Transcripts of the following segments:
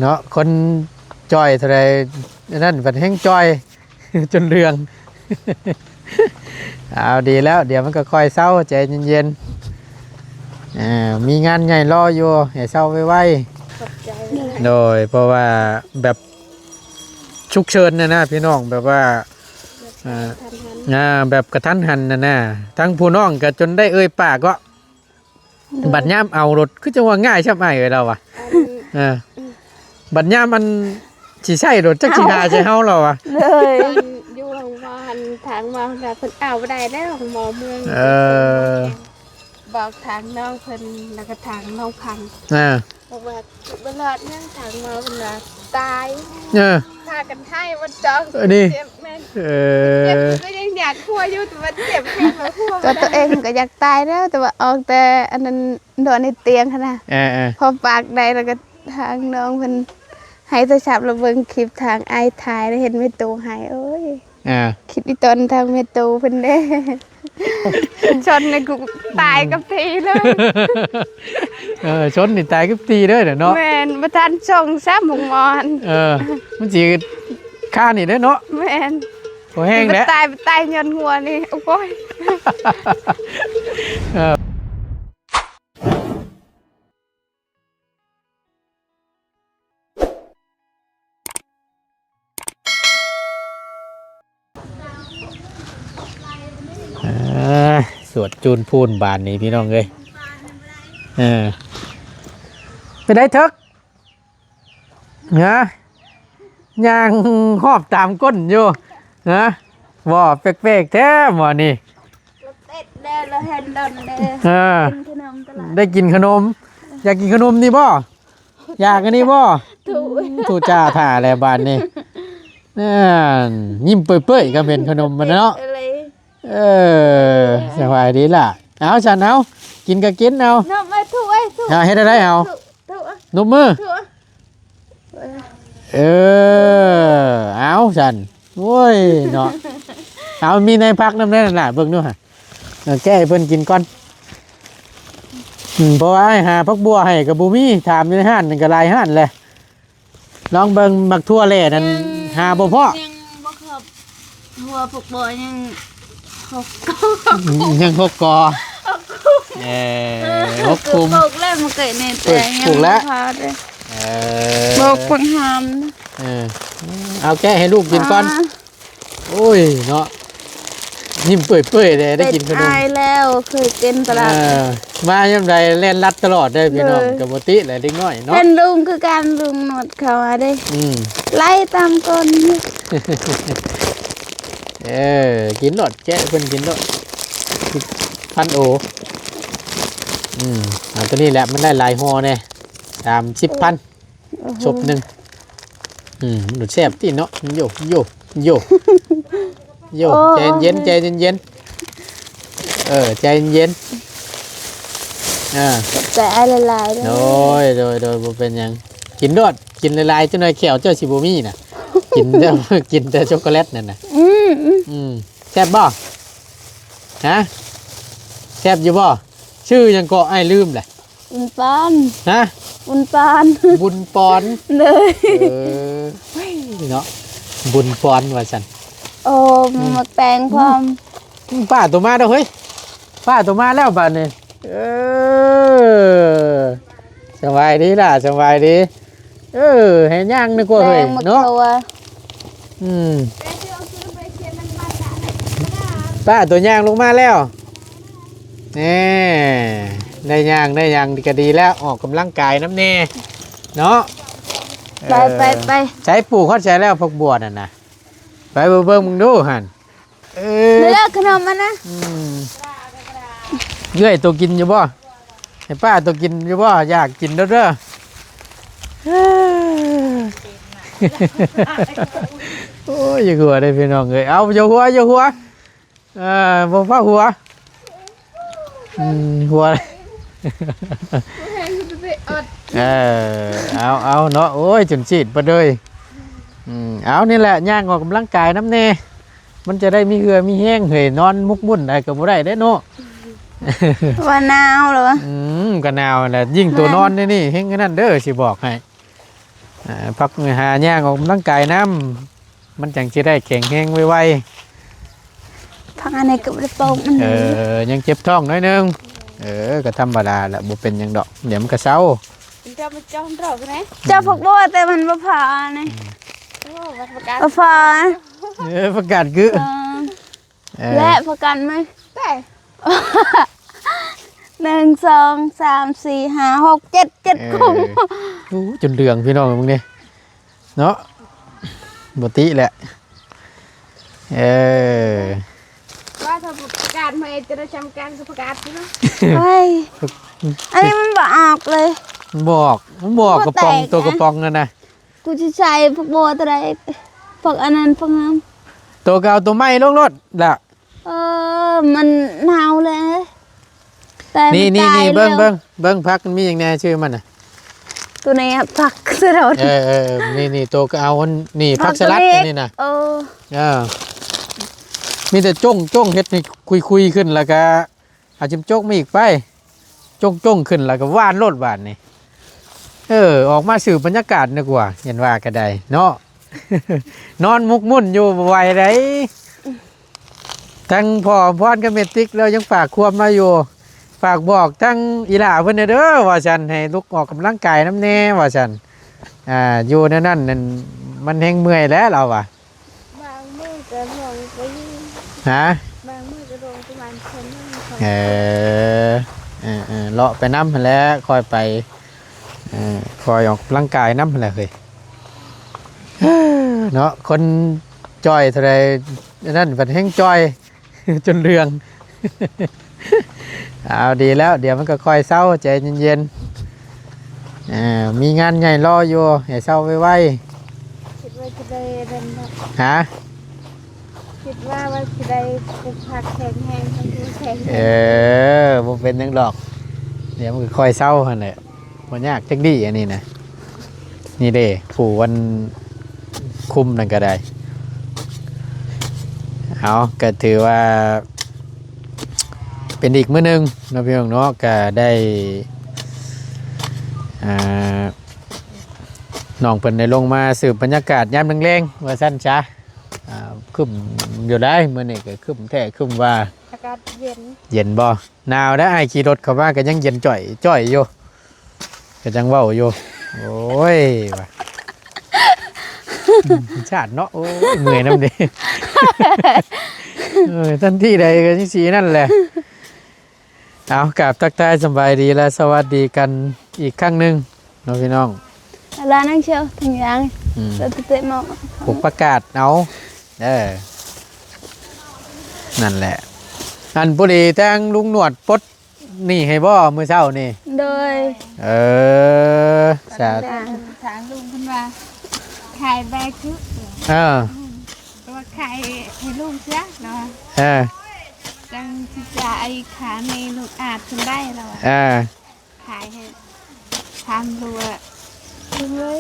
ເນາະ ຄົນຈ່ອຍເທົ່າໃດ ອັນນັ້ນບັດແຮ່ງຈ່ອຍ ຈົນເຫຼືອງ. ເອົາ ດີແລ້ວ ດຽວມັນກໍຄ່ອຍເຊົາ ໃຈເຢັນໆ. ເອີ ມີງານໃຫຍ່ລໍຢູ່ ໃຫ້ເຊົາໄວໆ. ຂອບໃຈ. ໂດຍ ເພາະວ່າແບບ ສຸກເສີນນະນະ ພີ່ນ້ອງ ແບບວ່າ ແບບ ເອີ ກະທັນຫັນ ອ່າ ແບບກະທັນຫັນນະນະ. ທັງຜູ້ນ້ອງກໍຈົນໄດ້ເອີ່ຍປາກເນາະ ໂດຍ ບັດຍາມເອົາໂລດ ຄືຈັ່ງວ່າງ່າຍຊ່ຳອ້າຍເອີຍລາວວ່າ ອັນ ເອີ ບັດຍາມອັນຊິໃຊ້ໂລດ ຈັກຊິຫາໃສ່ເຮົາລາວວ່າ ເລີຍ ຢູ່ໂຮງໝໍຫັ້ນ ທາງໝໍເພິ່ນເອົາບໍ່ໄດ້ແລ້ວ ໂຮງໝໍເມືອງ ເອີ ບອກທາງນ້ອງເພິ່ນ ແລ້ວກໍທາງນ້ອງພັງ ເອີ ບອກວ່າບໍ່ລອດຫຍັງ ທາງໝໍເພິ່ນວ່າຕາຍ ເອີ ພາກັນໄຫ້ໝົດ ຈອງ ເອີ ນີ້ ເຈັບແມ່ນ ເອີ ເຈັບກໍຍັງຢາກຫົວຢູ່ ແຕ່ວ່າເຈັບແຮງ ຫົວ ຕົວເອງກໍຢາກຕາຍແລ້ວ ແຕ່ວ່າອອກແຕ່ອັນນັ້ນ ນອນໃນຕຽງຫັ້ນນະ ເອີໆ ພໍປາກໄດ້ແລ້ວກໍທາງນ້ອງເພິ່ນໃຫ້ໂທລະສັບ ແລ້ວເບິ່ງຄລິບທາງອ້າຍຖ່າຍ ແລ້ວເຫັນແມ່ຕູ້ໄຫ້ ໂອ້ຍ ອ່າ ຄິດອີຕອນທາງແມ່ຕູ້ເພິ່ນເດ້ ຊົນນີ້ກູຕາຍກັບທີ່ເລີຍ ເອີ ຊົນນີ້ຕາຍກັບທີ່ເລີຍເນາະ ແມ່ນ ບໍ່ທັນສົ່ງຊ້ຳໂຮງໝໍ ເອີ ມັນຊິຄານີ້ເດ້ເນາະ ແມ່ນ ບໍ່ແຮງແຫຼະ ຕາຍ ຕາຍຍ້ອນຫົວນີ້ ໂອ້ຍ ເອີ. ອ່າ ສວດຈູນພູນບາດນີ້ພີ່ນ້ອງເອີຍ ເອີ ເປັນໃດເຖິກ ຮະ ຍ່າງຮອບຕາມກົ້ນຢູ່ ຮະ ບໍ່ ແປກໆແທ້ໝໍນີ້ ເຕັດແດ່ ລະເຫັນດົນແດ່ ເອີ ກິນຂະໜົມຕະຫຼອດ ໄດ້ກິນຂະໜົມ ຢາກກິນຂະໜົມນີ້ບໍ່? ຢາກອັນນີ້ບໍ່? ຖືກ ຖືກຈ້າຖ້າແລ້ວບາດນີ້ ນັ້ນ ຍິ້ມເປີ້ຍໆ ກໍເປັນຂະໜົມມັນເນາະ ເອີ ສະບາຍດີລະ ເອົາຊັ້ນ ເອົາ ກິນກໍກິນເອົາ ນົບມາຖືກເອີຍ ຖືກ ເຮັດໄດ້ເອົາ ຖືກ ນົບມື ເອີ ເອົາຊັ້ນ ໂອ້ຍເນາະ ເອົາ ມີໃນຜັກນຳແດ່ນັ້ນລະ ເບິ່ງດູຫະ ເອີ ແກະໃຫ້ເພິ່ນກິນກ່ອນ ອືມ ເພາະວ່າອ້າຍຫາຜັກບົ່ວໃຫ້ກໍບໍ່ມີ ຖາມຢູ່ໃນຮ້ານນັ້ນກໍຫຼາຍຮ້ານແຫຼະ ລອງເບິ່ງໝາກຖົ່ວແຫຼະນັ້ນ ຍັງ ຫາບໍ່ພໍ້ ຍັງບໍ່ຄົບ ຫົວພວກບໍ່ຍັງຫົກກໍ ຍັງຫົກກໍ ຫົກກຸ້ມ ເອີ ຫົກກຸ້ມ ປູກແລ້ວ ມັນເກີດໃນແປງ ປູກແລ້ວ ຍັງບໍ່ພາດເດ້ ເອີ ບໍ່ເພິ່ງຫາມ ເອີ ເອົາແກະໃຫ້ລູກກິນກ່ອນ ອ່າ ໂອ້ຍເນາະ ຍິ້ມເປີ້ຍໆເດ້ ໄດ້ກິນຂະໜົມ ເປັນອ້າຍແລ້ວ ເຄີຍເປັນຕະຫຼອດ ເອີ ມາຍາມໃດແລ່ນລັດຕະຫຼອດເດ້ພີ່ນ້ອງ ເອີ ກໍບໍ່ຕິແຫຼະເດັກນ້ອຍເນາະ ເປັນລຸງຄືກັນ ລຸງໜວດເຂົ້າມາເດ້ ອືມ ໄລ່ຕາມກົ້ນ ເອີ ກິນໂລດ ແກະເພິ່ນກິນໂລດ ພັນໂອ ອືມ ເອົາໂຕນີ້ແຫຼະ ມັນໄດ້ຫຼາຍຫໍ່ແດ່ ສາມສິບພັນ ໂອ້ໂຫ ສົບໜຶ່ງ ອືມ ມັນແຊບຕິເນາະ ໂຢ ໂຢ ໂຢ ໂຢ ໂອ້ ໃຈເຢັນໆ ໃຈເຢັນໆ ເອີ ໃຈເຢັນໆ ອ່າ ຂອບໃຈອ້າຍຫຼາຍໆເດີ ໂດຍ ໂດຍ ໂດຍ ບໍ່ເປັນຫຍັງ ກິນໂລດ ກິນຫຼາຍໆ ຈັກໜ່ອຍແຂ້ວເຈົ້າຊິບໍ່ມີນະ ກິນແຕ່ ກິນແຕ່ຊັອກໂກແລັດນັ້ນນະ ອືມ ອືມ ອືມ ແຊບບໍ່? ຮະ ແຊບຢູ່ບໍ່? ຊື່ຫຍັງເກາະ ອ້າຍລືມແຫຼະ ບຸນປອນ ຮະ ບຸນປອນ ບຸນປອນ ເລີຍ ເອີ ເນາະ ບຸນປອນວ່າຊັ້ນ ໂອ້ ອືມ ໝາກແຕງພ້ອມ ອືມ ປ້າໂຕມາແລ້ວເຮີ້ຍ ປ້າໂຕມາແລ້ວບາດນີ້ ເອີ ສະບາຍດີຫຼ້າ ສະບາຍດີ ເອີ ໃຫ້ຍ່າງໜຶ່ງກວ່າເຮີ້ຍເນາະ ອືມ ປ້າໂຕຍ່າງລົງມາແລ້ວ ແນ່ ໄດ້ຍ່າງໄດ້ຫຍັງກໍດີແລ້ວ ອອກກຳລັງກາຍນຳແນ່ເນາະ ໄປ ເອີ ໄປ ໄປ ໃສປູກຮອດໃສແລ້ວ ພວກບົວນັ້ນນະ ໄປເບິ່ງເບິ່ງດູຫັ້ນ ເອີ ເລືອກຂະໜົມມັນນະ ອືມ ເອື້ອຍໂຕກິນຢູ່ບໍ່? ໃຫ້ປ້າໂຕກິນຢູ່ບໍ່? ຢາກກິນເດີ ເດີ ໂອ້ຍ ຢ່າຫົວເດ້ພີ່ນ້ອງເອີຍ ເອົາ ຢ່າຫົວ ຢ່າຫົວ ເອີ ບໍ່ພາຫົວ ອືມ ຫົວ ເອີ ເອົາ ເອົາເນາະ ໂອ້ຍ ຈົນຊີດເບິດເລີຍ ອືມ ເອົາ ນີ້ແຫຼະ ຍ່າງອອກກຳລັງກາຍນຳແນ່ ມັນຈະໄດ້ມີເຫື່ອມີແຮງ ເຮີ້ຍ ນອນໝົກໝຸ່ນໄດ້ກໍບໍ່ໄດ້ເດ້ເນາະ ວ່າໜາວແລ້ວ ອືມ ກໍໜາວແຫຼະ ຍິ່ງໂຕນອນນີ້ ແຮງອັນນັ້ນເດີ ຊິບອກໃຫ້ ອ່າ ພັກຫາຍ່າງອອກກຳລັງກາຍນຳ ມັນຈັ່ງຊິໄດ້ແຂງແຮງໄວໆ. ພັກອັນນີ້ກໍບໍ່ໄດ້ປອກມັນ ເອີ ຍັງເຈັບທ້ອງໜ້ອຍໜຶ່ງ. ເອີ ກໍທຳມະດາແຫຼະ ບໍ່ເປັນຫຍັງດອກ ດຽວມັນກໍເຊົາ. ເຈົ້າໄປຈ້ອງດອກນະ ເຈົ້າຜັກບົວແຕ່ມັນບໍ່ພໍນີ້. ອືມ ໂອ້ ບັກປະກາດ ບໍ່ພໍ. ເອີ ປະກາດກຶ ເອີ ເອີ ແລະປະກັນໄໝ? ແຕ່ ໜຶ່ງ ສອງ ສາມ ສີ່ ຫ້າ ຫົກ ເຈັດ ເຈັດ ເອີ ກຸ້ງ. ໂອ້ ຈົນເຫຼືອງພີ່ນ້ອງເບິ່ງນີ້ເນາະ ບໍ່ຕິແຫຼະ. ເອີ ວ່າຖ້າປະກາດໃໝ່ຈະໄດ້ຈຳກັນກັບປະກາດຢູ່ເນາະ. ໂອ້ຍ ອັນນີ້ມັນບໍ່ອອກເລີຍ. ບໍ່ອອກ ມັນບໍ່ອອກ ບໍ່ແຕກ ກະປ໋ອງ ນະ ໂຕກະປ໋ອງນັ້ນນະ. ກູຊິໃສ່ຜັກບົວໂຕໃດ ຜັກອັນນັ້ນ ຜັກຫອມ. ໂຕກໍເອົາໂຕໃໝ່ລົງໂລດລະ. ເອີ ມັນເນົ່າແລ້ວ ແຕ່ ນີ້ ນີ້ ນີ້ ເບິ່ງ ເບິ່ງ ເບິ່ງຜັກມັນມີຫຍັງແດ່ ຊື່ມັນນະ. ໂຕນີ້ຜັກສະຫຼັດ. ເອີ ເອີ ນີ້ ນີ້ ໂຕກໍເອົາອັນນີ້ ຜັກສະຫຼັດ ອັນນີ້ນະ. ເອີ ເອີ ມີແຕ່ຈົ່ງ ຈົ່ງເຮັດໃຫ້ຄຸຍໆຂຶ້ນ ແລ້ວກະ ເອົາຈິ້ມຈົກມາອີກໄປ ຈົ່ງໆຂຶ້ນແລ້ວກໍຫວ່ານໂລດບາດນີ້. ເອີ ອອກມາສູບບັນຍາກາດດີກວ່າ ເຫັນວ່າກໍໄດ້ເນາະ ນອນໝົກໝຸ່ນຢູ່ບໍ່ໄຫວໃດ໋. ທັງພໍ່ອຳພອນກັບແມ່ຕິກລາວຍັງຝາກຄວາມມາຢູ່ ຝາກບອກທັງອີ່ຫຼ້າເພິ່ນແດ່ເດີ ວ່າຊັ້ນ ໃຫ້ລຸກອອກກຳລັງກາຍນຳແດ່ ວ່າຊັ້ນ. ອ່າ ຢູ່ແນວນັ້ນນັ້ນ ມັນແຮງເມື່ອຍແຫຼະ ລາວວ່າ. ບາງມື້ກໍລົງໄປຢູ່ ຮະ? ບາງມື້ກໍລົງປະມານເທື່ອໜຶ່ງ. ເອີ ເອີ ເອີ ເລາະໄປນຳຫັ້ນແຫຼະ ຄ່ອຍໄປ ເອີ ຄ່ອຍອອກກຳລັງກາຍນຳຫັ້ນແຫຼະເຮີ້ຍ ເນາະ. ຄົນຈ່ອຍເທົ່າໃດ ອັນນັ້ນບັດແຮງຈ່ອຍ ຈົນເຫຼືອງ. ເອົາ ດີແລ້ວ ດຽວມັນກໍຄ່ອຍເຊົາ ໃຈເຢັນໆ. ເອີ ມີງານໃຫຍ່ລໍຢູ່ ໃຫ້ເຊົາໄວໆ. ຄິດວ່າຈະໄດ້ອັນນັ້ນເນາະ ຮະ? ຄິດວ່າ ວ່າຊິໄດ້ປົກພັກແຂງແຮງ ທັງແຂງແຮງ. ເອີ ບໍ່ເປັນຫຍັງດອກ ດຽວມັນກໍຄ່ອຍເຊົາຫັ້ນແຫຼະ. ບໍ່ຍາກຈັກດີ້ອັນນີ້ນະ. ນີ້ເດ້ ຜູ້ອັນຄຸມນັ້ນກໍໄດ້. ເອົາ ກໍຖືວ່າເປັນອີກມື້ໜຶ່ງເນາະ ພີ່ນ້ອງເນາະ ກໍໄດ້ ອ່າ ນ້ອງເພິ່ນໄດ້ລົງມາສູບບັນຍາກາດຍາມແລງໆ ວ່າຊັ້ນຊະ. ອ່າ ຄຶ້ມຢູ່ໃດ໋ ມື້ນີ້ກໍຄຶ້ມແທ້ຄຶ້ມວ່າ. ອາກາດເຢັນ ເຢັນບໍ່? ໜາວເດ້ ອ້າຍຂີ່ລົດເຂົ້າມາກໍຍັງເຢັນຈ່ອຍໆຢູ່ ກໍຍັງເວົ້າຢູ່. ໂອ້ຍ ວ່າ ອືມ ຊາດເນາະ ໂອ້ຍ ເມື່ອຍນຳເດ້. ເອີ ທັນທີໃດກໍຈັ່ງຊີ້ນັ້ນແຫຼະ. ເອົາ ກາບທັກທາຍສະບາຍດີ ແລະ ສະຫວັດດີກັນອີກຄັ້ງໜຶ່ງ ເນາະ ພີ່ນ້ອງ. ລານາງຊຽວ ທັງຢ່າງ ອືມ ເອີ ເຕະໝອກ ປູກປາກາດເອົາ ເອີ ນັ້ນແຫຼະ. ອັນ ພໍດີທາງລຸງໜວດປົດໜີ້ໃຫ້ບໍ່ມື້ເຊົ້ານີ້? ໂດຍ ເອີ ສາ ທາງລຸງເພິ່ນວ່າຂາຍແບຄື ເອີ ວ່າຂາຍໃຫ້ລຸງເສຍເນາະ ເອີ ຈັ່ງຊິຈ່າຍຄ່າແມ່ລຸງອາດເພິ່ນໄດ້ລະວ່າ ເອີ ຂາຍໃຫ້ ຖາມລຸງວ່າ ລຸງເອີຍ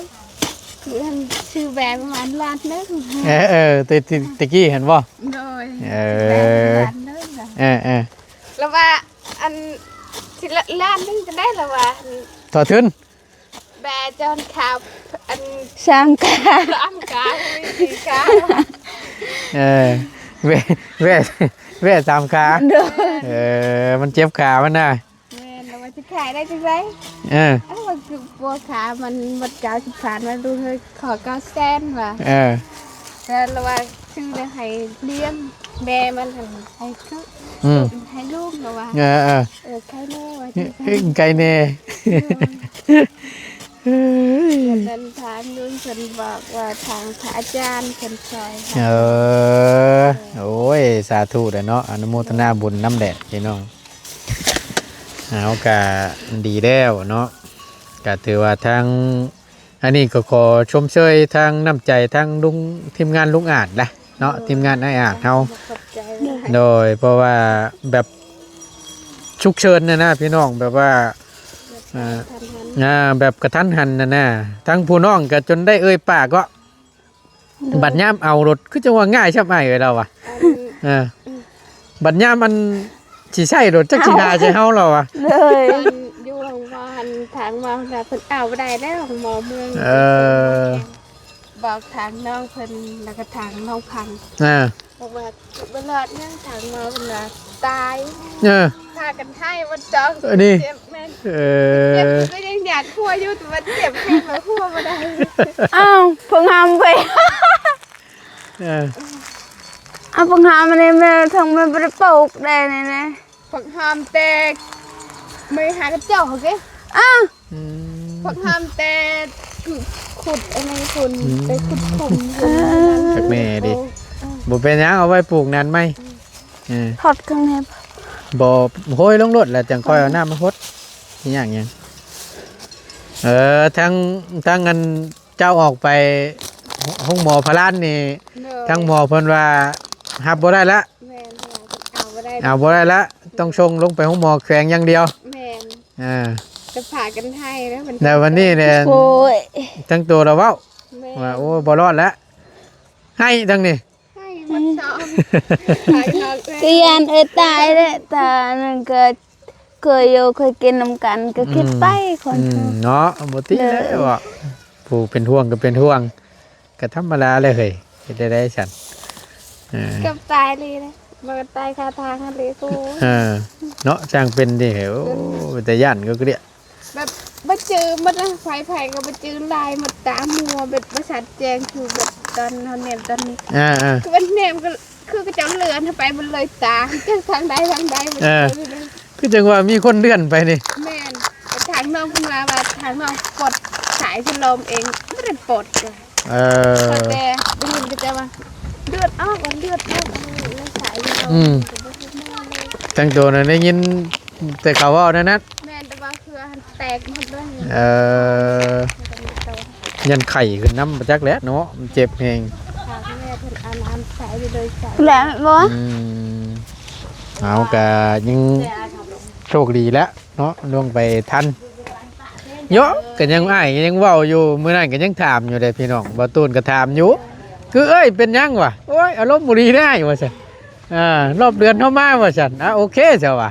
ຄືອັນຊື້ແບປະມານລ້ານໜຶ່ງ. ເອີ ເອີ ແຕ່ ແຕ່ ແຕ່ກີ້ຫັ້ນບໍ່? ໂດຍ ເອີ ຊື້ແບປະມານລ້ານໜຶ່ງ ເອີ ເອີ ລະວ່າ ອັນ ຊິລ້ານໜຶ່ງຈະໄດ້ລະວ່າ ຖອນທຶນ ແບຈອນຂາວ ອັນ ສາມກາ ສາມກາ ມີສີ່ກາ ເອີ ແບ ແບ ແບສາມກາ ໂດຍ ເອີ ມັນເຈັບຂາມັນນະ. ແມ່ນ ລະວ່າຊິຂາຍໄດ້ຈັ່ງໃດ? ເອີ ເອົາ ວ່າຄືປົວຂາມັນໝົດເກົ້າສິບພັນ ວ່າລູກເອີຍ ຂໍເກົ້າແສນວ່າ ເອີ ແລ້ວລະວ່າຊື້ໄດ້ໃຫ້ລ້ຽງແມ່ມັນຫັ້ນ ໃຫ້ຄື ອືມ ໃຫ້ລູກລະວ່າ ເອີ ເອີ ເອີ ຂາຍແນ່ວ່າຈັ່ງຊັ້ນ ເອີ ຂາຍແນ່ ເອີ ນັ້ນທາງລຸງເພິ່ນບອກວ່າທາງພະອາຈານເພິ່ນຊ່ອຍ ເອີ ໂອ້ຍ ສາທຸເດີເນາະ ອະນຸໂມທະນາບຸນນຳແຫຼະພີ່ນ້ອງ. ເອົາ ກະດີແລ້ວເນາະ ກະຖືວ່າທາງ ອັນນີ້ກໍຂໍຊົມເຊີຍທາງນ້ຳໃຈທາງລຸງ ທີມງານລຸງອາດແຫຼະເນາະ ທີມງານອ້າຍອາດເຮົາ ຂອບໃຈ ໂດຍ ເພາະວ່າແບບສຸກເສີນຫັ້ນນະພີ່ນ້ອງ ແບບວ່າ ແບບ ເອີ ກະທັນຫັນ ອ່າ ແບບກະທັນຫັນຫັ້ນນະ ທັງຜູ້ນ້ອງກະຈົນໄດ້ເອີ່ຍປາກເນາະ ໂດຍ ບັດຍາມເອົາໂລດ ຄືຈັ່ງວ່າງ່າຍຊ່ຳອ້າຍເອີຍລາວວ່າ ອັນ ເອີ ບັດຍາມອັນຊິໃຊ້ໂລດ ຈັກຊິຫາໃສ່ເຮົາລາວວ່າ ເລີຍ ຢູ່ໂຮງໝໍຫັ້ນ ຖ ທາງໝໍເພິ່ນວ່າເພິ່ນເອົາບໍ່ໄດ້ແລ້ວ ໝໍເມືອງ ເອີ ບອກທາງນ້ອງເພິ່ນ ແລ້ວກໍທາງນ້ອງພັນ ເອີ ບອກວ່າບໍ່ລອດຫຍັງ ທາງໝໍເພິ່ນວ່າຕາຍ ເອີ ພາກັນໄຫ້ໝົດຈອງ ອັນນີ້ ເຈັບແມ່ນ ເອີ ເຈັບກໍຍັງຢາກຫົວຢູ່ ແຕ່ວ່າເຈັບແຮງແລ້ວຫົວບໍ່ໄດ້ ອ້າວ ເພິ່ງຫ້າມໄປ ເອີ ເອົາ ເພິ່ງຫ້າມອັນນີ້ແມ່ ທາງແມ່ບໍ່ໄດ້ປູກໄດ້ນີ້ນະ ຜັກຫອມແຕ່ໄມ້ຫາກະເຈົ້າເດ້ ອ້າ ອືມ ຜັກຫອມແຕ່ຂຸດອັນນີ້ພຸ້ນ ອືມ ໄປຂຸດຂຸມ ເອີ ຜັກແມ່ເດ້ ບໍ່ເປັນຫຍັງ ເອົາໄວ້ປູກນັ້ນໃໝ່ ອືມ ເອີ ພອດຂ້າງໃນ ບໍ່ ໂຮຍລົງໂລດ ແລ້ວຈັ່ງຄ່ອຍເອົານ້ຳມາຫົດ ຊິຍາກຫຍັງ ເອີ ທາງ ທາງອັນ ເຈົ້າອອກໄປໂຮງໝໍພະລານນີ້ ໂດຍ ທາງໝໍເພິ່ນວ່າຮັບບໍ່ໄດ້ລະ ແມ່ນ ເພິ່ນວ່າເອົາບໍ່ໄດ້ ເອົາບໍ່ໄດ້ລະ ຕ້ອງສົ່ງລົງໄປໂຮງໝໍແຂວງຢ່າງດຽວ ແມ່ນ ອ່າ ຈະພາກັນໄຫ້ແລ້ວ ແລ້ວວັນນີ້ແຫຼະ ໂອ້ຍ ທັງໂຕລາວເວົ້າ ແມ່ນ ວ່າ ໂອ້ຍ ບໍ່ລອດລະ ໄຫ້ທັງນີ້ ໄຫ້ໝົດຊອງ ຂາຍນອກເລີຍ ກໍຢ້ານເອື້ອຍຕາຍແຫຼະ ຕານັ້ນກໍ ເຄີຍຢູ່ເຄີຍກິນນຳກັນ ກໍຄິດໄປ ອືມ ຄົນ ອືມ ເນາະ ບໍ່ຕິແລ້ວ ເອີ ເວົ້າ ຜູ້ເປັນຫ່ວງກໍເປັນຫ່ວງ ກໍທຳມະດາແຫຼະເຮີ້ຍ ເຮັດໄດ້ໃດຊັ້ນ ເອີ ເກືອບຕາຍເລີຍນະ ບໍ່ຕາຍຄາທາງຫັ້ນເລີຍ ໂອ້ ເອີ ເນາະ ຊ່າງເປັນເດ້ ໂອ້ ເປັນຕາຢ້ານກໍເກຍ ແບບບໍ່ຈື່ໝົດນະ ໃຜໆກໍບໍ່ຈື່ ລາຍໝົດ ຕາມົວ ແບບບໍ່ຊັດແຈ້ງ ຄືແບບຕອນເຮົາແນມຕອນນີ້ ອ່າໆ ຄືແບບແນມກໍ ຄືເຂົາເຈົ້າເລື່ອນເຮົາໄປໝົດເລີຍ ຕາຈັກທາງໃດທາງໃດ ເອີ ຄືຈັ່ງວ່າມີຄົນເລື່ອນໄປນີ້ ແມ່ນ ແຕ່ທາງນ້ອງເພິ່ນວ່າ ວ່າທາງນ້ອງປົດສາຍພັດລົມເອງ ບໍ່ໄດ້ປົດ ເອີ ແຕ່ໄດ້ຍິນເຂົາເຈົ້າວ່າເລືອດອອກ ວ່າເລືອດອອກໃນສາຍພັດລົມ ອືມ ທັງໂຕນັ້ນໄດ້ຍິນແຕ່ເຂົາເວົ້າແນວນັ້ນ ແມ່ນ ແຕ່ວ່າ ເຄືອຫັ້ນແຕກໝົດເລີຍ ເອີ ຢ້ານໄຂ້ຂຶ້ນນຳ ບໍ່ຈັກແຫຼະເນາະ ມັນເຈັບແຮງ ແຫຼະບໍ່ ອືມ ເຮົາກະຍັງໂຊກດີແຫຼະເນາະ ລົງໄປທັນ ເຍາະ ກະຍັງ ອ້າຍກະຍັງເວົ້າຢູ່ ມື້ນັ້ນກະຍັງຖາມຢູ່ເດ້ພີ່ນ້ອງ ບ່າວຕູນກະຖາມຢູ່ ຄືເອີຍ ເປັນຫຍັງວະ ໂອ້ຍ ອາລົມບໍ່ດີເດ້ ອ້າຍ ວ່າຊັ້ນ ອ່າ ຮອບເດືອນເຮົາມາ ວ່າຊັ້ນ ອ່າ ໂອເຄ ຊະວ່າ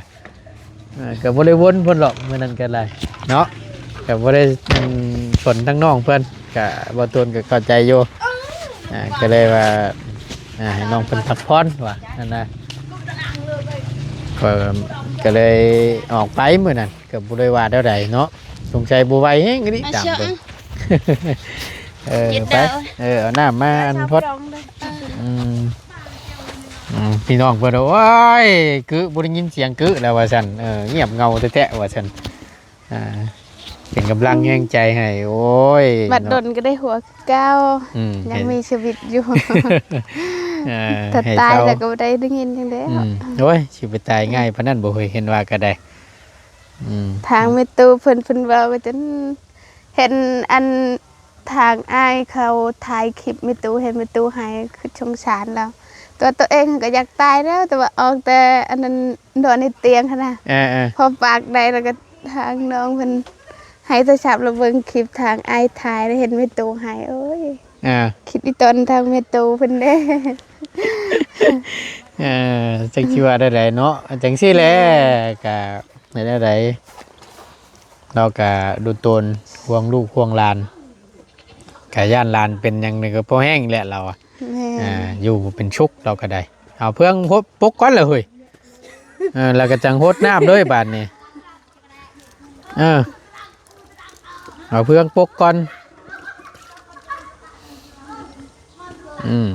ອ່າ ກໍບໍ່ໄດ້ວົນເພິ່ນຫຼອກ ມື້ນັ້ນກໍໄດ້ເນາະ ກໍບໍ່ໄດ້ ອັນ ສົນທາງນ້ອງເພິ່ນ ກໍ ບ່າວຕູນກໍເຂົ້າໃຈຢູ່ ອ່າ ກໍເລີຍວ່າ ອ່າ ໃຫ້ນ້ອງເພິ່ນພັກຜ່ອນວ່າ ຫັ້ນນະ ກໍ ກໍເລີຍອອກໄປມື້ນັ້ນ ກໍບໍ່ໄດ້ວ່າແນວໃດເນາະ ສົງໄສບໍ່ໄຫວແຮງອີ່ຫຼີ ຕາມເບິ່ງ ເອີ ໄປ ເອີ ເອົານ້ຳມາ ອັນ ພອດ ອືມ ອືມ ພີ່ນ້ອງເພິ່ນ ໂອ້ຍ ກຶ ບໍ່ໄດ້ຍິນສຽງກຶແລ້ວວ່າຊັ້ນ ເອີ ງຽບເຫງົາແທ້ໆວ່າຊັ້ນ ອ່າ ເປັນກຳລັງແຮງໃຈໃຫ້ ໂອ້ຍ ບັດດົນກໍໄດ້ຫົວຄືເກົ່າ ອືມ ຍັງມີຊີວິດຢູ່ ເອີ ຖ້າຕາຍແລ້ວກໍບໍ່ໄດ້ຍິນຫຍັງແລ້ວ ອືມ ໂອ້ຍ ຊິໄປຕາຍງ່າຍປານນັ້ນບໍ່ເຮີ້ຍ ເຫັນວ່າກໍໄດ້ ອືມ ທາງແມ່ຕູ້ເພິ່ນ ເພິ່ນເວົ້າວ່າຈັ່ງ ເຫັນອັນ ທາງອ້າຍເຂົາຖ່າຍຄລິບແມ່ຕູ້ ເຫັນແມ່ຕູ້ໄຫ້ ຄືສົງສານລາວ ຕົວ ຕົວເອງກໍຢາກຕາຍແລ້ວ ແຕ່ວ່າອອກແຕ່ອັນນັ້ນ ນອນໃນຕຽງຫັ້ນນະ ເອີໆ ພໍປາກໄດ້ແລ້ວກໍ ທາງນ້ອງເພິ່ນໃຫ້ໂທລະສັບລະເບິ່ງຄລິບທາງອ້າຍຖ່າຍ ແລ້ວເຫັນແມ່ຕູ້ໄຫ້ ໂອ້ຍ ອ່າ ຄິດອີ່ຕອນທາງແມ່ຕູ້ເພິ່ນເດ້ ເອີ ຈັກຊິວ່າແນວໃດເນາະ ຈັ່ງຊີ້ແຫຼະ ກະ ເຮັດແນວໃດ ລາວກະດຸຕົນຫ່ວງລູກຫ່ວງຫຼານ ກະຢ້ານຫຼານເປັນຫຍັງນີ້ກໍພໍແຮງແຫຼະລາວອະ ແມ່ນ ອ່າ ຢູ່ບໍ່ເປັນສຸກລາວກໍໄດ້ ເອົາເຟືອງປົກກ່ອນລະເຮີ້ຍ ເອີ ລະກະຈັ່ງຫົດນ້ຳເລີຍບາດນີ້ ເອີ ເອົາເຟືອງປົກກ່ອນ ອືມ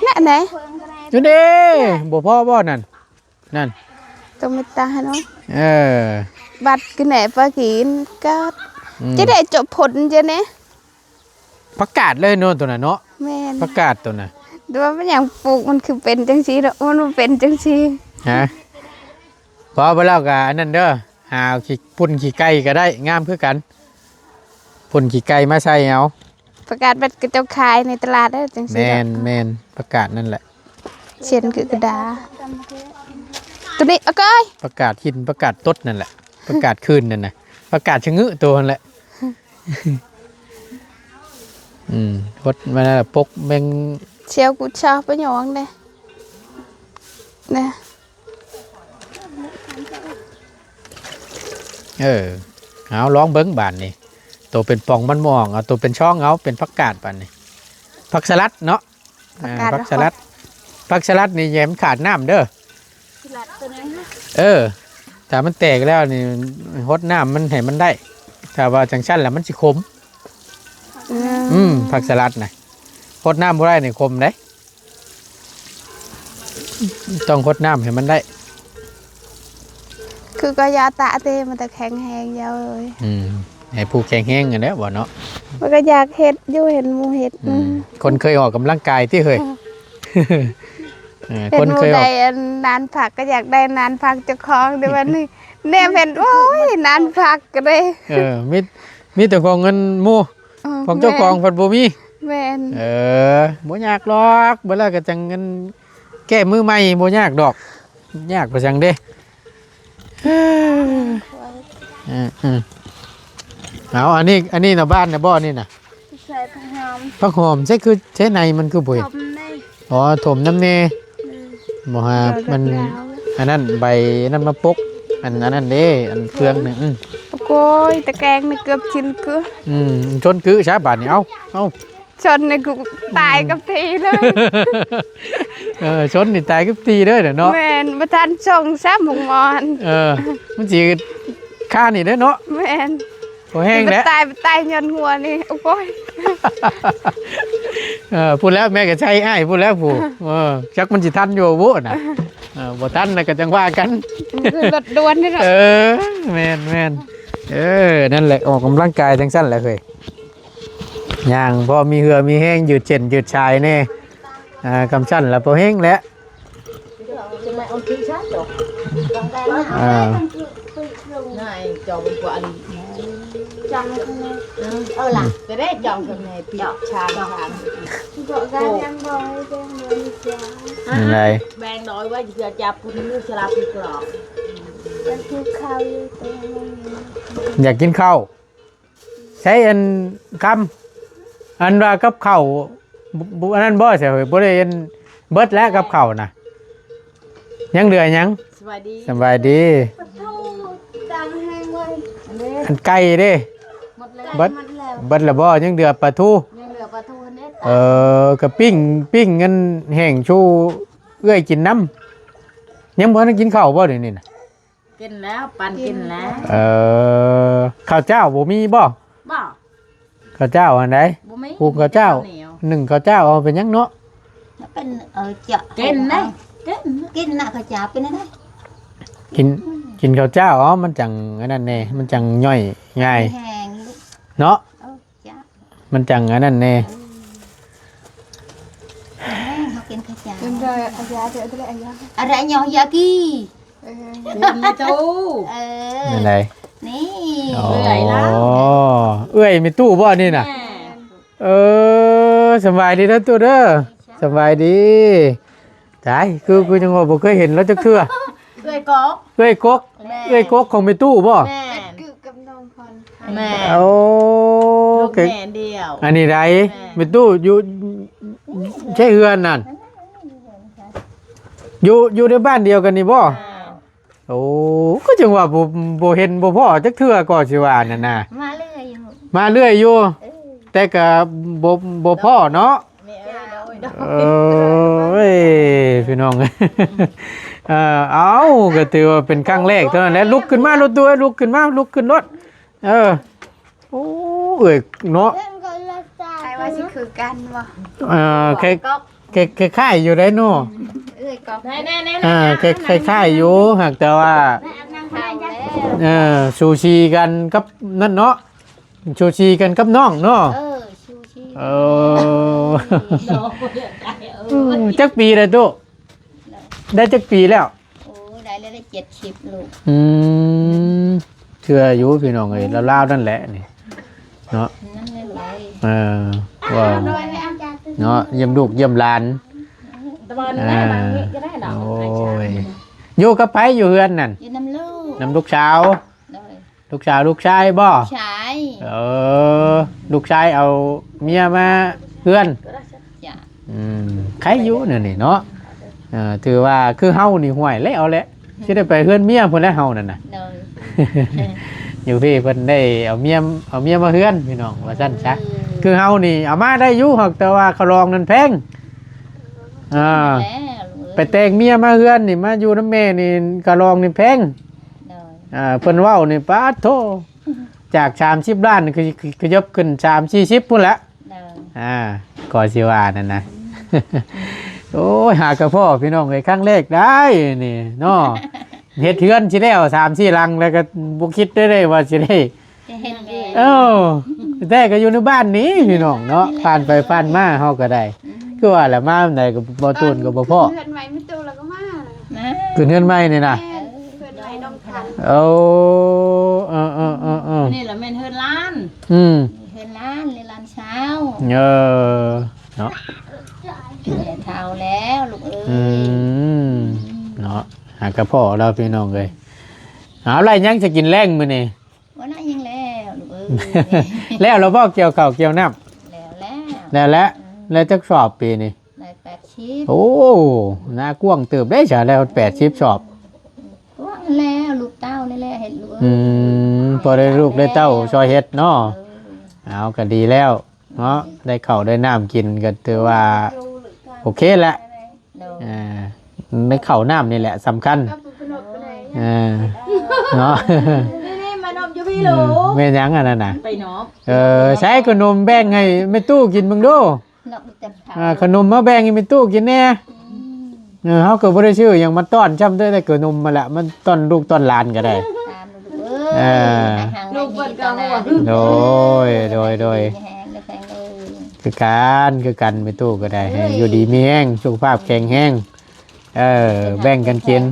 ແນະ ແນະ ຢູ່ເດ້ ບໍ່ພໍບໍ່ນັ້ນ ນັ້ນ ຕ້ອງເມດຕາໃຫ້ເນາະ ເອີ ບັດກິນແໜປາກິນກາດ ອືມ ຈະໄດ້ຈົບຜົນຈະແນ ຜັກກາດເລີຍເນາະ ໂຕນັ້ນເນາະ ແມ່ນ ຜັກກາດໂຕນັ້ນ ແຕ່ວ່າມັນຫຍັງປູກມັນຄືເປັນຈັ່ງຊີ້ເນາະ ມັນບໍ່ເປັນຈັ່ງຊີ້ ຮະ ພໍໄປແລ້ວກະອັນນັ້ນເດີ ຫາຂີ້ຝຸ່ນຂີ້ໄກ່ກໍໄດ້ ງາມຄືກັນ ຝຸ່ນຂີ້ໄກ່ມາໃສ່ເອົາ ຜັກກາດບັດກະເຈົ້າຂາຍໃນຕະຫຼາດເດີ ຈັ່ງຊີ້ ແມ່ນ ເນາະ ແມ່ນ ຜັກກາດນັ້ນແຫຼະ ເຊັ່ນຄືກະດາ ໂຕນີ້ ໂອເຄ ຜັກກາດຫີນ ຜັກກາດຕົດນັ້ນແຫຼະ ຜັກກາດຄືນນັ້ນນະ ຜັກກາດຊະງືໂຕຫັ້ນແຫຼະ ອືມ ຫົດມາແລ້ວປົກແມງ ຊຽວກູຊາປະຫຍອງເດ້ ນະ ເ ເອີ ເອົາລອງເບິ່ງບາດນີ້ ໂຕເປັນປ່ອງມັນບໍ່ອອກ ເອົາໂຕເປັນຊ່ອງເອົາ ເປັນຜັກກາດບາດນີ້ ຜັກສະລັດເນາະ ອ່າ ຜັກສະລັດ ຜັກສະລັດນີ້ຢ່າໃຫ້ມັນຂາດນ້ຳເດີ ສະລັດໂຕນັ້ນນະ ເອີ ຖ້າມັນແຕກແລ້ວນີ້ ຫົດນ້ຳມັນໃຫ້ມັນໄດ້ ຖ້າວ່າຈັ່ງຊັ້ນແລ້ວມັນຊິຂົມ ອືມ ອືມ ຜັກສະລັດນະ ຫົດນ້ຳບໍ່ໄດ້ນີ້ຂົມເດ້ ຕ້ອງຫົດນ້ຳໃຫ້ມັນໄດ້ ຄືກໍຢາຕະເຕ ມັນຈະແຂງແຮງຢາເອີຍ ອືມ ໃຫ້ຜູ້ແຂງແຮງຫັ້ນແຫຼະບໍ່ເນາະ ມັນກໍຢາກເຮັດຢູ່ ເຫັນໝູ່ເຮັດ ອືມ ອືມ ຄົນເຄີຍອອກກຳລັງກາຍຕິເຮີ້ຍ ເອີ ເອີ ເຫັນໝູ່ ຄົນເຄີຍອອກ ໄດ້ອັນນານຜັກ ກໍຢາກໄດ້ນານຜັກເຈົ້າຂອງ ແຕ່ວ່ານີ້ແນມເຫັນ ໂອ້ຍ ນານຜັກກໍໄດ້ ເອີ ມີ ມີແຕ່ຂອງເງິນໝູ່ ເອີ ຂອງເຈົ້າຂອງ ແມ່ນ ພັດບໍ່ມີ ແມ່ນ ເອີ ບໍ່ຍາກດອກ ເບິ່ງແລ້ວກໍຈັ່ງເງິນແກ້ມືໃໝ່ ບໍ່ຍາກດອກ ຍາກໄປສັງເດ້ ເອີ ເອີ ເອີ ເອົາ ອັນນີ້ ອັນນີ້ນະ ບ້ານນະບໍ່ ນີ້ນະ ໃສ່ຜັກຫອມ ຜັກຫອມ ໃສ່ຄື ໃສ່ໃນມັນຄືບໍ່ເຫັນ ຖົມໃນ ອໍ ຖົມນຳແດ່ ອືມ ບໍ່ຫາ ມັນ ອັນນັ້ນ ໃບນັ້ນມາປົກ ອັນ ອັນນັ້ນເດ້ ອັນເຟືອງນີ້ ອືມ ໂອ້ຍ ຕະແກງນີ້ເກືອບຊິນກື ອືມ ຊົນກືຊະບາດນີ້ ເອົາ ເອົາ ຊົນນີ້ກູຕາຍກັບທີ່ເລີຍ ເອີ ຊົນນີ້ຕາຍກັບທີ່ເລີຍເນາະ ແມ່ນ ບໍ່ທັນສົ່ງຊ້ຳໝົກໝອນ ເອີ ມັນຊິຄານີ້ເດ້ເນາະ ແມ່ນ ບໍ່ແຮງແຫຼະ ຕາຍ ຕາຍຍ້ອນຫົວນີ້ ໂອ້ຍ ເອີ ພຸ້ນແລ້ວ ແມ່ກໍໃຊ້ອ້າຍພຸ້ນແລ້ວຜູ້ ເອີ ຈັກມັນຊິທັນຢູ່ບໍ່ນະ ເອີ ບໍ່ທັນແລ້ວກໍຈັ່ງວ່າກັນ ຄືລົດດ່ວນນີ້ເນາະ ເອີ ແມ່ນໆ ເອີ ນັ້ນແຫຼະ ອອກກຳລັງກາຍຈັ່ງຊັ້ນແຫຼະເຮີ້ຍ ຍ່າງພໍມີເຫື່ອມີແຮງ ຍືດເສັ້ນຍືດສາຍແດ່ ອ່າ ຄຳຊັ້ນລະພໍແຮງແຫຼະ ອ່າ ຢາກກິນເຂົ້າ. ໃຊ້ອັນຄຳ ອັນວ່າກັບເຂົ້າ ບໍ່ ບໍ່ ອັນນັ້ນບໍ່ ໃຊ່ເຮີ້ຍ ບໍ່ໄດ້ອັນ ເບິດແລ້ວກັບເຂົ້ານະ ຍັງເຫຼືອຫຍັງ? ສະບາຍດີ ສະບາຍດີ ປະທູ ຕ່າງແຮງເວີຍ ອັນໄກ່ເດ້ ໝົດແລ້ວ ເບິດ ເບິດແລ້ວບໍ່? ຍັງເຫຼືອປາທູ ຍັງເຫຼືອປາທູຫັ້ນເດ້ ເອີ ກະປີ້ງ ປີ້ງອັນແຫ້ງຊູເອື້ອຍກິນນຳ ຍັງບໍ່ທັນກິນເຂົ້າບໍ່ດຽວນີ້ນະ? ກິນແລ້ວ ປັ້ນກິນແລ້ວ ເອີ ເຂົ້າເຈົ້າບໍ່ມີບໍ່? ບໍ່ ເຂົ້າເຈົ້າອັນໃດ? ບໍ່ມີ ຫຸງເຂົ້າເຈົ້າ ໜຶ້ງເຂົ້າເຈົ້າ ເອົາເປັນຫຍັງເນາະ ເປັນ ເອີ ຈະ ກິນນະ ກິນ ກິນນະ ເຂົ້າເຈົ້າເປັນອັນໃດ? ກິນ ກິນເຂົ້າເຈົ້າ ເອົາ ມັນຈັ່ງອັນນັ້ນແດ່ ມັນຈັ່ງຍ່ອຍງ່າຍ ແຮງ ເນາະ ເອີ ເຈົ້າ ມັນຈັ່ງອັນນັ້ນແດ່ ເອີ ເຮົາກິນເຂົ້າເຈົ້າ ກິນໄດ້ ອາຢາ ເດີ ອາຢາ ອາຢາກີ ເອີ ເອີ ແມ່ຕູ້ ເອີ ແມ່ນໃດ? ນີ້ ອໍ ເອື້ອຍລາວ ເອື້ອຍແມ່ຕູ້ບໍ່ນີ້ນະ? ແມ່ນ ເອີ ສະບາຍດີເດີຕູ້ເດີ ສະບາຍດີ ຕາຍ ຄື ຄືຈັ່ງວ່າບໍ່ເຄີຍເຫັນລາວຈັກເທື່ອ ເອື້ອຍກົກ ເອື້ອຍກົກ ແມ່ນ ເອື້ອຍກົກຂອງແມ່ຕູ້ບໍ່? ແມ່ນ ແມ່ນ ໂອ້ ລູກແມ່ດຽວ ອັນນີ້ໃດ ແມ່ນ ແມ່ຕູ້ຢູ່ໃສເຮືອນນັ້ນ ຢູ່ ຢູ່ໃນບ້ານດຽວກັນນີ້ບໍ່? ແມ່ນ ໂອ້ ກໍຈັ່ງວ່າບໍ່ ບໍ່ເຫັນບໍ່ພໍ້ຈັກເທື່ອກໍຊິວ່ານັ້ນນະ ມາເລື້ອຍຢູ່ ມາເລື້ອຍຢູ່ ເອີ ແຕ່ກໍບໍ່ ບໍ່ພໍ້ເນາະ ແມ່ເອີຍ ໂດຍ ໂດຍ ເອີຍ ພີ່ນ້ອງ ເອີ ເອົ້າ ກໍຖືວ່າເປັນຄັ້ງແລກເທົ່ານັ້ນແຫຼະ ລຸກຂຶ້ນມາ ລຸກຕົວ ລຸກຂຶ້ນມາ ລຸກຂຶ້ນລົດ ເອີ ໂອ້ ເອື້ອຍເນາະ ໃຜວ່າຊິຄືກັນບໍ່? ເອີ ຄ້າຍ ຄ້າຍ ຄ້າຍໆຢູ່ໃດ໋ເນາະ ເອື້ອຍກໍ ອ່າ ຄ້າຍໆຢູ່ ຫາກແຕ່ວ່າ ເອີ ສູສີກັນກັບນັ້ນເນາະ ສູສີກັນກັບນ້ອງເນາະ ເອີ ສູສີ ເອີ ຈັກປີແລ້ວຕູ້? ໄດ້ຈັກປີແລ້ວ? ໂອ້ ໄດ້ແລ້ວ ໄດ້ເຈັດສິບລູກ ອືມ ເຊື່ອຢູ່ພີ່ນ້ອງເອີຍ ລາວໆນັ້ນແຫຼະນີ້ເນາະ ນັ້ນແຫຼະ ເອີ ວ່າເນາະ ຢ້ຽມລູກຢ້ຽມຫຼານ ຕະບອນ ອ່າ ນັ້ນ ບາງມື້ກໍໄດ້ດອກ ໂອ້ຍ ຢູ່ກັບໃຜຢູ່ເຮືອນນັ້ນ? ຢູ່ນຳລູກ ນຳລູກສາວ ໂດຍ ລູກສາວລູກຊາຍບໍ່? ຊາຍ ເອີ ລູກຊາຍເອົາເມຍມາເຮືອນ ຈ້ະ ອືມ ໃຄຢູ່ແນວນີ້ເນາະ ເອີ ຖືວ່າຄືເຮົານີ້ ຫ້ວຍ ແລ້ວເອົາແຫຼະ ຊິໄດ້ໄປເຮືອນເມຍພຸ້ນແຫຼະເຮົານັ້ນນະ ໂດຍ ຢູ່ພີ້ເພິ່ນໄດ້ເອົາເມຍ ເອົາເມຍມາເຮືອນພີ່ນ້ອງ ວ່າຊັ້ນຊະ. ຄືເຮົານີ້ເອົາມາໄດ້ຢູ່ ຫາກແຕ່ວ່າຄ່າດອງນັ້ນແພງ. ອ່າ ແລ້ວ ໄປແຕ່ງເມຍມາເຮືອນນີ້ ມາຢູ່ນຳແມ່ນີ້ ຄ່າດອງນີ້ແພງ. ໂດຍ ອ່າ ເພິ່ນເວົ້ານີ້ ປາດໂທ ຈາກສາມສິບລ້ານ ຄື ຄື ຂະຫຍັບຂຶ້ນສາມສີ່ສິບພຸ້ນແຫຼະ. ໂດຍ ອ່າ ກໍຊິວ່ານັ້ນນະ. ໂອ້ຍ ຫາກະພໍ້ພີ່ນ້ອງເອີຍ ຄັ້ງແລກໄດ້ນີ້ເນາະ. ເຮັດເຮືອນຊິແລ້ວສາມສີ່ຫຼັງ ແລ້ວກໍບໍ່ຄິດໄດ້ເດ້ວ່າຊິໄດ້ ຈະເຮັດເອງ. ເອີ ແຕ່ກໍຢູ່ໃນບ້ານນີ້ພີ່ນ້ອງເນາະ ຜ່ານໄປຜ່ານມາເຮົາກໍໄດ້. ອືມ ຄືວ່າແຫຼະ ມາໃດກໍບໍ່ຕູນກໍບໍ່ພໍ້. ເຮືອນໃໝ່ແມ່ຕູ້ແລ້ວກໍມາ ມາ ຂຶ້ນເຮືອນໃໝ່ນີ້ນະ. ແມ່ນ ເຮືອນໃໝ່ດອງຄັນ. ໂອ້ ເອີໆໆໆ ນີ້ລະແມ່ນເຮືອນຫຼານ. ອືມ ເຮືອນຫຼານ ເຮືອນຫຼານສາວ. ເອີ ເນາະ ແກ່ເຖົ້າແລ້ວລູກເອີຍ. ອືມ ເນາະ ຫາກະພໍ້ແລ້ວພີ່ນ້ອງເອີຍ. ເອົາ ແລ້ວຍັງຈະກິນແລງມື້ນີ້? ບໍ່ນະ ຍັງແລ້ວລູກເອີຍ. ແລ້ວລະບໍ່ ກ່ຽວເຂົ້າກ່ຽວນ້ຳ? ແລ້ວແລ້ວ. ແລ້ວແຫຼະ. ອືມ ແລ້ວຈັກສອບປີນີ້? ໄດ້ແປດສິບ. ໂອ້ ນາກວ້າງເຕີບເດ້ຊະ ແລ້ວແປດສິບສອບ. ກວ້າງແລ້ວ ລູກເຕົ້ານີ້ແຫຼະເຮັດລູກເອີຍ. ອືມ ພໍໄດ້ລູກໄດ້ເຕົ້າຊ່ອຍເຮັດເນາະ. ເອີ ເອົາ ກໍດີແລ້ວເນາະ ໄດ້ເຂົ້າໄດ້ນ້ຳກິນກໍຖືວ່າໂອເຄແຫຼະ. ໂດຍ ອ່າ ໃນເຂົ້ານ້ຳນີ້ແຫຼະສຳຄັນ. ເອີ ເນາະ ນີ້ໆ ມານົບຢູ່ພີ້ລູກ. ແມ່ນຫຍັງອັນນັ້ນນະ? ໄປນົບ. ເອີ ໃຊ້ຂະໜົມແບ່ງໃຫ້ແມ່ຕູ້ກິນເບິ່ງດູ. ເນາະ ມີແຕ່ເຂົາ ອ່າ ຂະໜົມມາແບ່ງໃຫ້ແມ່ຕູ້ກິນແດ່. ອືມ ເອີ ເຮົາກໍບໍ່ໄດ້ຊື້ຫຍັງມາຕ້ອນຊ້ຳເດີ້ ໄດ້ຂະໜົມມາລະ ມາຕ້ອນລູກຕ້ອນຫຼານກໍໄດ້. ຕາມລູກເອີຍ. ເອີ ໃຫ້ຮັ່ງໃຫ້ຍືນ. ໂດຍ ໂດຍ ໂດຍ. ມີແຮງເດີແຂງເດີ. ຄືກັນ ຄືກັນ ແມ່ຕູ້ກໍໄດ້ ເອີຍ ໃຫ້ຢູ່ດີມີແຮງ ສຸຂະພາບແຂງແຮງ. ເອີ ແບ່ງກັນກິນ.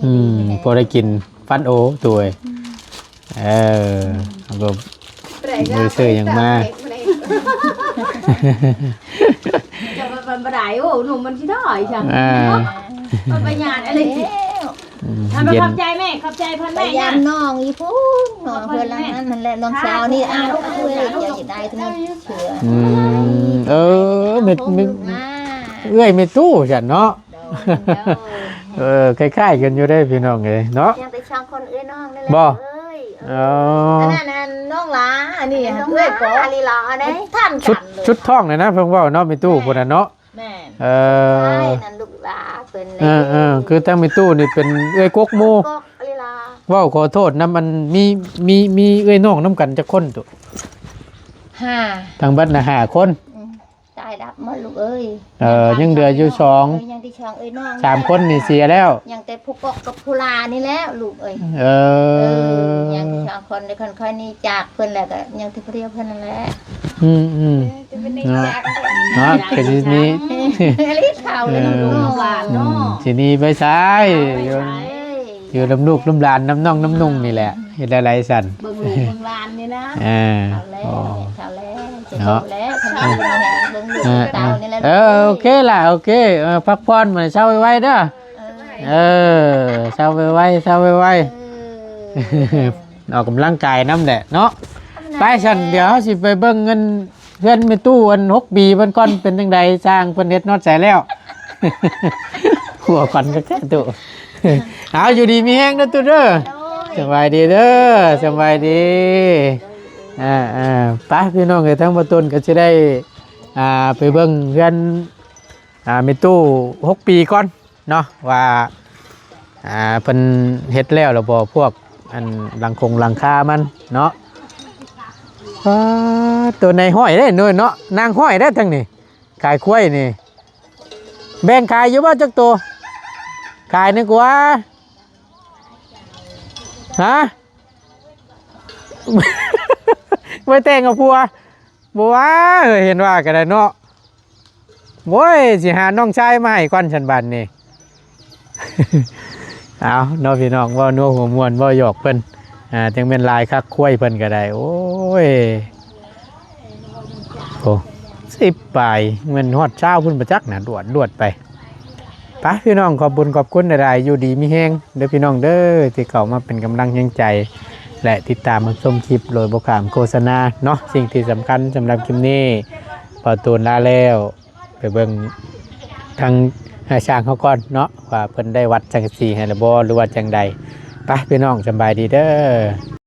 ອືມ ພໍໄດ້ກິນຟັນໂອໂຕຍ. ອືມ ເອີ ເຮົາກໍບໍ່ໄດ້ຊື້ຫຍັງມາ. ຈະມາບັນບະໄດ ໂອ້ ໜຸ່ມມັນຊິຖອຍຊັ້ນ. ອ່າ ມັນໄປຍານອະໄລ. ອືມ ອັນ ເຢັນ ຂອບໃຈແມ່ ຂອບໃຈເພິ່ນແມ່. ໄປຢາມນ້ອງຢູ່ພຸ້ນ ນ້ອງເພິ່ນຫຼັງນັ້ນຫັ້ນແຫຼະ ນ້ອງສາວນີ້. ອ້າວ ເອື້ອຍ ເຈົ້າຊິໄດ້ເທື່ອ. ອືມ ເອີ ແມ່ ແມ່ ເອື້ອຍແມ່ຕູ້ຊັ້ນເນາະ. ໂດຍ ໂດຍ. ເອີ ຄ້າຍໆກັນຢູ່ເດ້ພີ່ນ້ອງເອີຍເນາະ. ຍັງແຕ່ສອງຄົນເອື້ອຍນ້ອງນີ້ແຫຼະ. ບໍ່ ເອີຍ ເອີ ອັນນັ້ນ ອັນນ້ອງຫຼາ ອັນນີ້ເອື້ອຍກໍ ອັນນີ້ຫຼາ ອັນນີ້ທັນກັນເລີຍ. ຊຸດທ້ອງນີ້ນະ ເພິ່ນເວົ້າເນາະ ແມ່ຕູ້ ແມ່ນ ພຸ້ນນະເນາະ. ແມ່ນ ເອີ ໃຊ່ ນັ້ນລູກຫຼາເພິ່ນ. ເອີໆ ຄືທາງແມ່ຕູ້ນີ້ເປັນເອື້ອຍກົກໝູ່. ເອື້ອຍກົກ ອັນນີ້ຫຼາ. ເວົ້າຂໍໂທດນຳ ອັນ ມີ ມີ ມີເອື້ອຍນ້ອງນຳກັນຈັກຄົນຕຸ? ຫ້າ. ທັງເບິດນະຫ້າຄົນ. ອືມ ຕາຍດັບໝົດລູກເອີຍ. ເອີ ຍັງເຫຼືອຢູ່ສອງ. ເອີ ຍັງແຕ່ສອງເອີຍນ້ອງ. ສາມຄົນນີ້ເສຍແລ້ວ. ຍັງແຕ່ຜູ້ກອກກັບຜູ້ຫຼານີ້ແຫຼະລູກເອີຍ. ເອີ ເອີ ຍັງແຕ່ສອງຄົນ ໄດ້ຄ່ອຍໆໜີຈາກເພິ່ນແລ້ວ ກໍຍັງແຕ່ຜູ້ດຽວເພິ່ນນັ້ນແຫຼະ. ອືມໆ ເນາະ ເນາະ ກໍຊິມີ ເອີ ເອີ ເນາະ ຊິໜີໄປໃສ? ຢູ່ ຢູ່ນຳລູກນຳຫຼານ ນຳນ້ອງນຳນຸ່ງນີ້ແຫຼະ. ເຮັດໄດ້ຫຼາຍຊັ້ນ ເບິ່ງລູກເບິ່ງຫຼານນີ້ນະ. ເອີ ເອົາແລ້ວ ເນາະ ເອົາແລ້ວ ເບິ່ງລູກເບິ່ງເຕົ້ານີ້ແຫຼະ. ເອີ ໂອເຄລະ ໂອເຄ ເອີ ພັກຜ່ອນ ມື້ນີ້ເຊົາໄວໆເດີ. ເອີ ເອີ ເຊົາໄວໆ ເຊົາໄວໆ. ເອີ ອອກກຳລັງກາຍນຳແຫຼະເນາະ. ໄປຊັ້ນ ດຽວເຮົາຊິໄປເບິ່ງເຮືອນ ເຮືອນແມ່ຕູ້ອັນຫົກປີເພິ່ນກ່ອນ ເປັນຈັ່ງໃດ ຊ່າງເພິ່ນເຮັດຮອດໃສແລ້ວ. ຫົວຂວັນຄັກແທ້ຕູ້. ເອົາ ຢູ່ດີມີແຮງເດີຕູ້ເດີ. ໂດຍ ສະບາຍດີເດີ ສະບາຍດີ. ອ່າໆ ໄປພີ່ນ້ອງເອີຍ ທາງບ່າວຕຸນກໍຊິໄດ້ອ່າໄປເບິ່ງເຮືອນ ອ່າ ແມ່ຕູ້ຫົກປີກ່ອນເນາະ ວ່າ ອ່າ ເພິ່ນເຮັດແລ້ວລະບໍ່ ພວກອັນຫຼັງຄົງຫຼັງຄາມັນເນາະ. ປາດ ໂຕໃນຫ້ອຍເດ້ເນາະ ນາງຫ້ອຍເດ້ທັງນີ້ ຂາຍຄວາຍນີ້. ແບ່ງຂາຍຢູ່ບໍ່ຈັກໂຕ? ຂາຍດີກວ່າ. ຮະ? ໄວ້ແຕ່ງເອົາຜົວ. ບໍ່ວ່າ ເອີ ເຫັນວ່າກໍໄດ້ເນາະ. ໂອ້ຍ ຊິຫານ້ອງຊາຍມາໃຫ້ກ່ອນຊັ້ນບາດນີ້. ເອົາເນາະ ພີ່ນ້ອງ ເວົ້ານົວຫົວມ່ວນ ເວົ້າຫຍອກເພິ່ນ ອ່າ ຈັ່ງແມ່ນຫຼາຍຄັກ ຄວາຍເພິ່ນກໍໄດ້. ໂອ້ຍ ໂອ້ ສິບປາຍ ແມ່ນຮອດຊາວພຸ້ນບໍ່ຈັກນະ ດວດໆໄປ. ໄປພີ່ນ້ອງ ຂອບບຸນຂອບຄຸນຫຼາຍໆ ຢູ່ດີມີແຮງເດີພີ່ນ້ອງເດີ ທີ່ເຂົ້າມາເປັນກຳລັງແຮງໃຈ ແລະ ຕິດຕາມຮັບຊົມຄລິບໂດຍບໍ່ຂ້າມໂຄສະນາເນາະ. ສິ່ງທີ່ສຳຄັນສຳລັບຄລິບນີ້ ຂໍຕົວລາແລ້ວ ໄປເບິ່ງທາງອ້າຍຊ່າງເຮົາກ່ອນເນາະ ວ່າເພິ່ນໄດ້ວັດສັງກະສີໃຫ້ແລ້ວບໍ່ ຫຼືວ່າຈັ່ງໃດ. ໄປພີ່ນ້ອງ ສະບາຍດີເດີ.